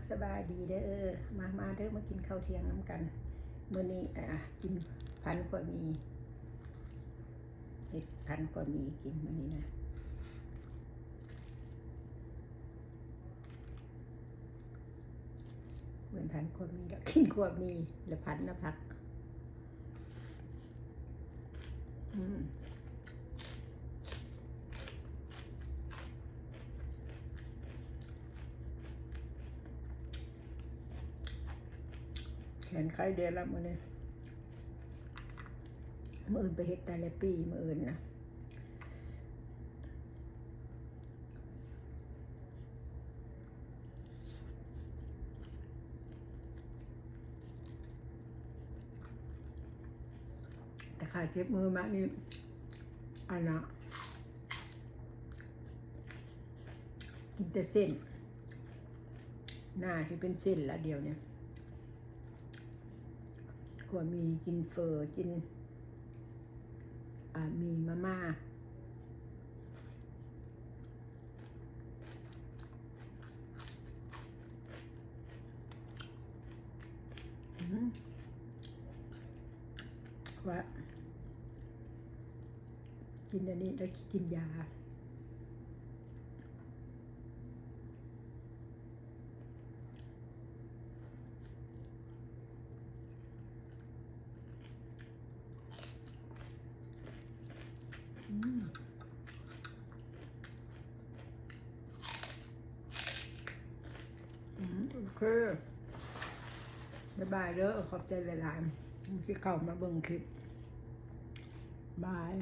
ສະບາຍດີເດີ ມາ ມາເດີ ມາກິນເຂົ້າທ່ຽງນຳກັນ. ມື້ນີ້ ອາ ກິນພັນຂົ້ວໝີ່ ເຮັດພັນຂົ້ວໝີ່ກິນມື້ນີ້ນະ. ເປັນພັນຂົ້ວໝີ່ ແລ້ວກິນຂົ້ວໝີ່ ແລ້ວພັນນະຜັກ. ອືມ ແຂນໄຄແດ່ລະມື້ນີ້. ມື້ອື່ນໄປເຮັດຕາແລປີ ມື້ອື່ນນະ. ແຕ່ຂ້າເຈັບມືມານີ້ ອັນນະ ກິນແຕ່ເສັ້ນ ໜ້າທີ່ເປັນເສັ້ນລະດຽວນີ້. ຂົ້ວໝີ່ ກິນເຝີ ກິນ ອາ ໝີ່ມາມ່າ. ອືມ ວ່າ ກິນອັນນີ້ແລ້ວກິນຢາ. ອືມ ອືມ ໂອເຄ ບາຍບາຍເດີ ຂອບໃຈຫຼາຍໆ ທີ່ເຂົ້າມາເບິ່ງຄລິບ ບາຍ.